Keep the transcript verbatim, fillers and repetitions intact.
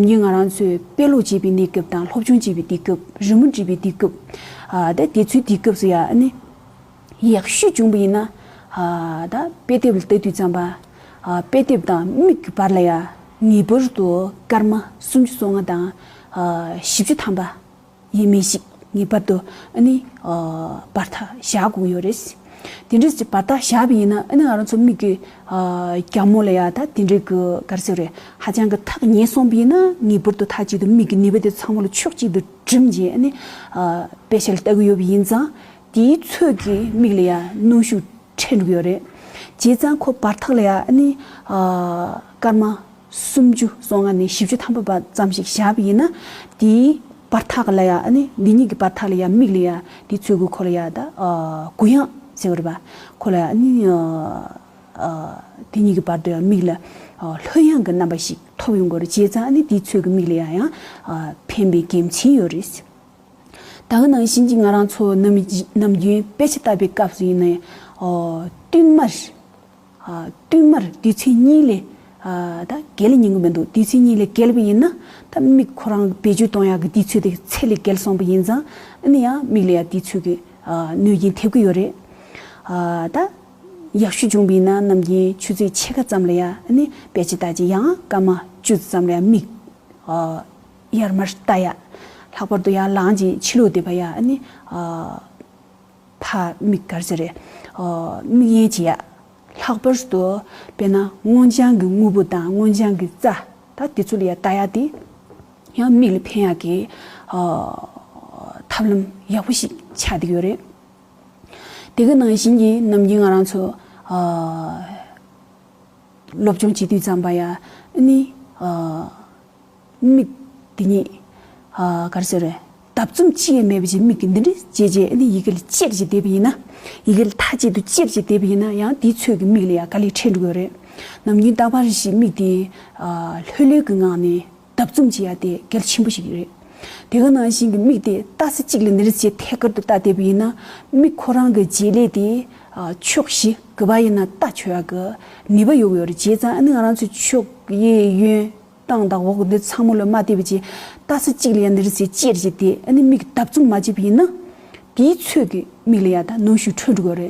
ཉིན་ང་རང་ཚོས་དཔེ་ཀློག་བྱེད་པའི་གནས་སྐབས་དང་སློབ་སྦྱོང་བྱེད་པའི་དུས་སྐབས། རི་མོ་འབྲི་བའི་དུས་སྐབས། ཨ་ད་དེ་ཚོའི་དུས་སྐབས་སུ་ཡ་ཨ་ནི་ཡག་ཤོས་བྱུང་བ་ཡིན་ན། ཨ་ད་དཔེ་དེབ་ལ་ལྟ་དུས་ཙམ་པ། ཨ་དཔེ་དེབ་དང་མིག་གི་བར་ལ་ཡ་ངེས་པར་དུ་སྐར་མ་སུམ་ཅུ་སོ་ལྔ་དང་ཨ་བཞི་བཅུ་ཐམ་པ་ཡས་མས་ཤིག་ངེས་པར་དུ་ཨ་ནི་ཨ་བར་ཐག་བཞག་དགོས་ཡོད་རེད། དེ་འདྲ་ཅིག་བར་ཐག་བཞག་པ་ཡིན་ན་ཨ་ནི་ང་རང་ཚོ་མིག་གི་ཨ་རྒྱབ་མོ་ལ་ཡ་ད་དེ་འདྲའི་གི་ག་རེ་ཟེར་རེད། ཧ་ཅང་གི་ཐག་ཉེ་སོང་བ་ཡིན་ན་ངེས་པར་དུ་མཐའ་གཅིག་ཏུ་མིག་གི་ནུས་པ་དེ་ཚང་མ་ལ་ཕྱོགས་གཅིག་ཏུ་བསྒྲིམས་བྱས་ཨ་ནི་ཨ་དཔེ་ཆ་ལ་ལྟ་གི་ཡོད་པ་ཡིན་ཙང་དེའི་ཚོད་ཀྱིས་མིག་ལ་ཡ་གནོན་ཤུགས་འཕྲད་འགྲོ་གི་ཡོད་རེད། བྱས་ཙང་ཁོ་བར་ཐག་ལ་ཡ་ཨ་ནི་ཨ་སྐར་མ་སུམ་ཅུ་སོ་ལྔ་ནས་བཞི་བཅུ་ཐམ་པ་བར་ཙམ་ཞིག་བཞག་པ་ཡིན་ན། དེའི་བར་ཐག་ལ་ཡ་ཨ་ནི་འདི་གཉིས་ཀྱི་བར་ཐག་ལ་ཡ་མིག་ལ་ཡ་དེའི་ཚོད་ཀྱིས་ཁོ་ལ་ཡ་ད་ཨ་གུ་ཡངས་ཟེར་བ་རེད་པ། ཁོ་ལ་ཡ་ཨ་ནི་ཨ་ཨ་དེ་གཉིས་ཀྱི་བར་དུ་ཡ་མིག་ལ་ཨ་ལྷོད་ཡངས་ཀྱི་རྣམ་པ་ཞིག་ཐོབ་ཡོང་གི་ཡོད་རེད། བྱས་ཙང་ཨ་ནི་དེའི་ཚོད་ཀྱིས་མིག་ལ་ཡ་ཡང་ཨ་ཕན་པའི་དགེ་མཚན་ཡོད་རེད། ད་ག་ནང་བཞིན་གྱི་ང་རང་ཚོ་ནམ་ནམ་རྒྱུན་དཔེ་ཆ་ལྟ་བའི་སྐབས་སུ་ཡིན་ནའི་ཨོ་བསྟུད་མར་ཨ་བསྟུད་མར་དུས་ཚོད་གཉིས་ལས་ཨ་ད་བརྒལ་ཉན་གི་མི་འདུག་དུས་ཚོད་གཉིས་ལས་བརྒལ་བ་ཡིན་ན་ད་མིག་ཁོ་རང་བེད་སྤྱོད་གཏོང་ཡག་གི་དུས་ཚོད་དེ་ཚད་ལས་བརྒལ་སོང་བ་ཡིན་ཙང་ཨ་ནི་ཡང་མིག་ལ་ཡང་དུས་ཚོད་ཀྱི་ཨ་གནོད་སྐྱོན་ཐེབས་ཀྱི་ཡོད་རེད། ཨ་ད་ཡག་ཤོས་བྱུང་བ་ཡིན་ན་ནམ་རྒྱུན་ཆུ་ཚོད་ཕྱེད་ཀ་ཙམ་ལ་ཡང་ཨ་ནི་དཔེ་ཆ་ལྟ་རྗེས་ཡང་སྐར་མ་བཅུ་ཙམ་ལ་ཡང་མིག་ཨ་ཡར་མར་ལྟ་ཡ། ལྷག་པར་དུ་ཡར་ལངས་རྗེས་ཕྱི་ལོགས་བསྡད་པ་ཡ་ཨ་ནི་ཨ་ཕར་མིག་ག་རེ་ཟེར་རེད། ཨ་མིག་དབྱེ་བྱེད་ཡ། ལྷག་པར་དུ་དཔེར་ན་སྔོ་ལྗང་གི་དངོས་པོ་དང་སྔོ་ལྗང་གི་རྩྭ་ད་དེ་ཚོ་ལ་ཡ་ལྟ་ཡ་དེ་ཡང་མིག་ལ་ཕན་ཡག་གི་ཨ་ཐབས་ལམ་ཡག་པོ་ཞིག་ཆགས་བསྡད་ཡོད་རེད། དེ་ག་ནང་བཞིན་གྱི་ནམ་རྒྱུན་ང་རང་ཚོ་ཨ་སློབ་སྦྱོང་བྱེད་དུས་ཙམ་པ་ཡ་ཨ་ནི་ཨ་མིག་དེ་ཉིད་ཨ་ག་རེ་ཟེར་རེད། བརྡབ་བཙུམ་ཅི་ཡང་མེད་པ་ཅིག་མིག་གིས་འདི་འདྲ་བྱས་རྗེས་ཨ་ནི་ཡི་གེ་ལ་ཅེར་བྱས་བསྡད་པ་ཡིན་ན། ཡི་གེ་ལ་མཐའ་གཅིག་ཏུ་ཅེར་བྱས་བསྡད་པ་ཡིན་ན་ཡང་དེའི་ཚོད་ཀྱིས་མིག་ལ་ཡང་དཀའ་ལས་འཕྲད་འགྲོ་གི་ཡོད་རེད། ནམ་རྒྱུན་རྟག་པར་ཞིག་མིག་དེ་ཨ་ལྷོད་ལྷོད་ཀྱི་ངང་ནས་བརྡབ་བཙུམ་བྱེད་ཡ་དེ་གལ་ཆེན་པོ་ཞིག་རེད། དེ་ག་ནང་བཞིན་གྱི་མིག་དེ་ལྟ་ས་གཅིག་ལ་འདི་འདྲ་བྱས་ཐད་ཀར་དུ་ལྟ་བསྡད་པ་ཡིན་ན་མིག་ཁོ་རང་གི་བྱེད་ལས་དེ་ཨ་ཕྱོགས་བཞི་ག་པར་ཡིན་ན་ལྟ་ཆོག་ཡ་གི་ནུས་པ་ཡོད་ཀྱི་ཡོད་རེད། བྱས་ཙང་ཨ་ནི་ང་རང་ཚོའི་ཕྱོགས་གཡས་གཡོན་སྟེང་དང་འོག་འདི་ཚང་མ་ལ་མ་བལྟས་པ་བྱས་ལྟ་ས་གཅིག་ལ་ཡ་འདི་འདྲ་བྱས་ཅེར་བྱས་ཏེ་ཨ་ནི་མིག་བརྡབ་བཙུམ་མ་བྱས་པ་ཡིན་ན་དེའི་ཚོད་ཀྱིས་མིག་ལ་ཡ་ད་གནོན་ཤུགས་འཕྲོད་འགྲོ་གི་ཡོད་རེད།